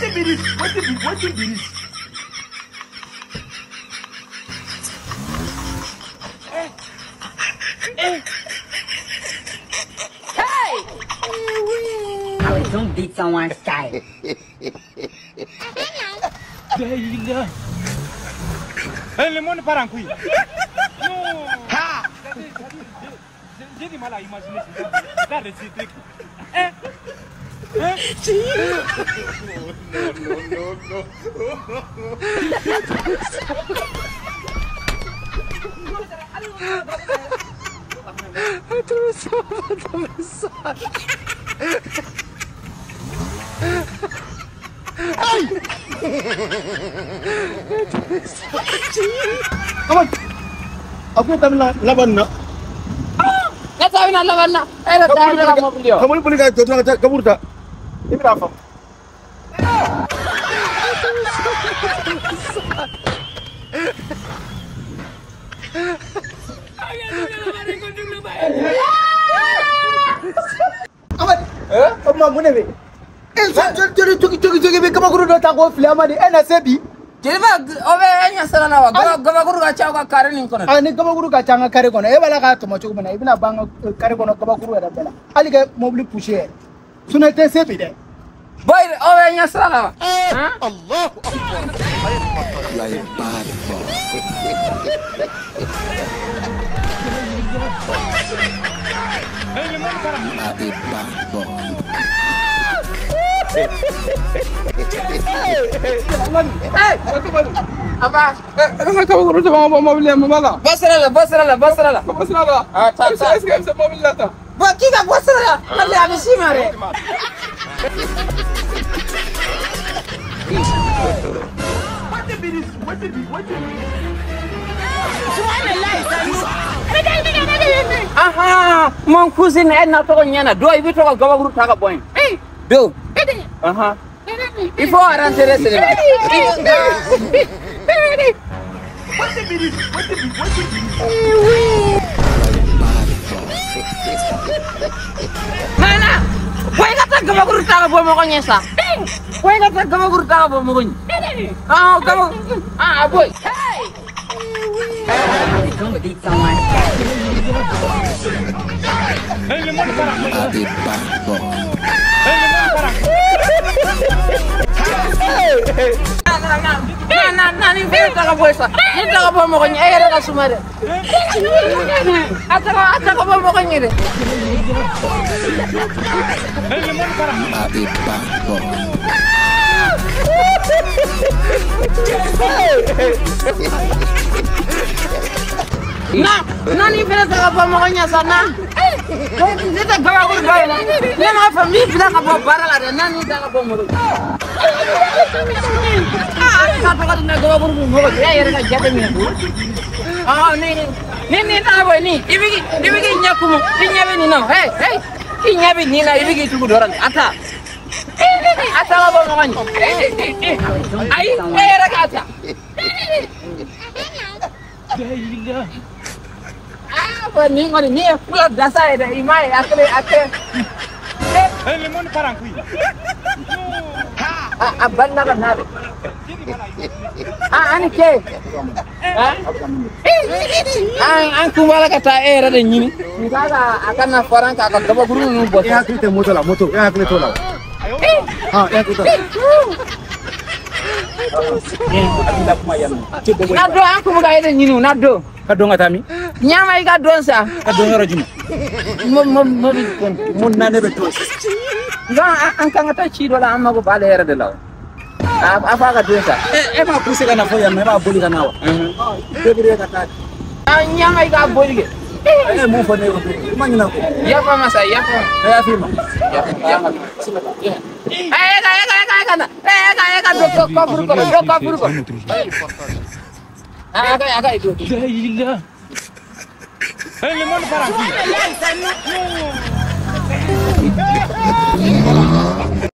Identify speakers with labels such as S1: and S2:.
S1: Wetin be this? Wetin be this?
S2: Hey! I will soon beat someone's child.
S1: Le monde part en couille. Non. Ha! J'ai du mal à imaginer ça. Hein? Hein? Non, non, non, non.
S3: Come on. Aku tak nak lawan nak.
S2: Tak nak lawan nak. Eh, tak nak lawan beliau.
S3: Kamu boleh kat tuan kabur tak? Ini berapa?
S4: Amadi. Eh? Oma mun ne bɛ? E joli jogi jogi jogi bɛ kabakuru dɔ ta k'o fili Amadi e na se bi?
S2: Jeliba o bɛ e ɲɛ sira la wa? Gabakuru ka ca aw ka kare nin kɔnɔ.
S4: A ni gabakuru ka ca an ka kare kɔnɔ e b'a la k'a tɔmɔ cogo min na i bɛna ban an ka kare kɔnɔ gabakuru yɛrɛ bɛɛ la hali ka mobili poussé yɛrɛ sinon i tɛ se bi dɛ.
S2: Boy o bɛ ɲɛ sira la wa?
S3: Allahu Akbar.
S5: You are a bad boy. You are a bad boy.
S2: Hey! Apa?
S6: Rasa kabakuru caman bɔ mobili la mun b'a la?
S2: Bɔ sira la, bɔ sira la, bɔ sira la.
S6: Bɔ sira la.
S2: Ah, taa, taa.
S6: Est-ce que e bɛ se mobili la tan?
S2: Bɔ k'i ka bɔ sira la, hali a bɛ s'i ma dɛ.
S1: Wetin be this? Wetin be? Wetin be?
S2: Aha, mon cousin e na tɔgɔ ɲɛna do i bɛ to ka gabakuru ta ka bɔ yen. Do. Aha. Il faut rentrer seulement.
S1: Wetin be this? Wetin be? Wetin be?
S2: Nana, boy ka taa gabakuru ta ka bɔ mɔgɔ ɲɛ sa. Boy ka taa gabakuru ta ka bɔ mɔgɔ ɲɛ. Ah, gabakuru. Ah, boy.
S5: You are a bad boy.
S2: Na na ni fɛn ta ka bɔ sa. Ni ta ka bɔ mɔgɔ ɲɛ e yɛrɛ ka suma dɛ. A ta ka bɔ mɔgɔ ɲɛ dɛ.
S5: You are a bad boy.
S2: Na na ni fɛn ta ka bɔ mɔgɔ ɲɛ sa na. Ne tɛ gabakuru dɔ ye dɛ. Ne m'a fɔ n b'i bila ka bɔ baara la dɛ. Na ni ta ka bɔ mɔgɔ ɲɛ. Ah, ka tɔgɔ di na gabakuru bɛ mɔgɔ ɲɛ. E yɛrɛ ka jate minɛ. Ah, ni ni ni ta ka bɔ ni i bɛ k'i ɲɛ kumu i ɲɛ bɛ nin na. Hey hey i ɲɛ bɛ nin na i bɛ k'i tugu dɔrɔn a ta. A ta ka bɔ mɔgɔ ɲɛ. Ayi e yɛrɛ k'a ta. Ah, bon ni kɔni ni ye fula dasa ye dɛ i m'a ye a kelen a kɛ.
S1: Le monde part en couille.
S2: A balila ka na dɛ. Ah, ani ke. An kun b'a la ka taa e yɛrɛ de ɲini. N k'a ka a ka na fara an kan a ka gabakuru ninnu bɔ.
S3: E hakili tɛ moto la moto e hakili t'o la wa? Ah, e hakili t'o la.
S2: Na don an kun bɛ ka e de ɲini o na don.
S1: Ka don ka taa min?
S2: Ɲama i ka don sa.
S1: Ka don yɔrɔ jumɛn?
S2: Mobili kɔnɔ.
S1: Mun na ne bɛ to sisan?
S2: Nka an kan ka taa ci dɔ la an mago b'ale yɛrɛ de la o. A f'a ka don sa.
S1: E b'a pousser ka na fɔ yan nɔ e b'a boli ka na wa? Débrouiller ka taa.
S2: Ɲama i k'a boli kɛ.
S1: E ye mun fɔ ne ye o don? I ma ɲinɛ ko.
S2: Yafa ma sa yafa.
S1: E y'a f'i ma.
S2: Yafa. E ka e ka e ka e ka na. E ka e ka don kɔfuru kɔnɔ don kɔfuru kɔnɔ. A ka a ka i don.
S1: Le monde part en couille.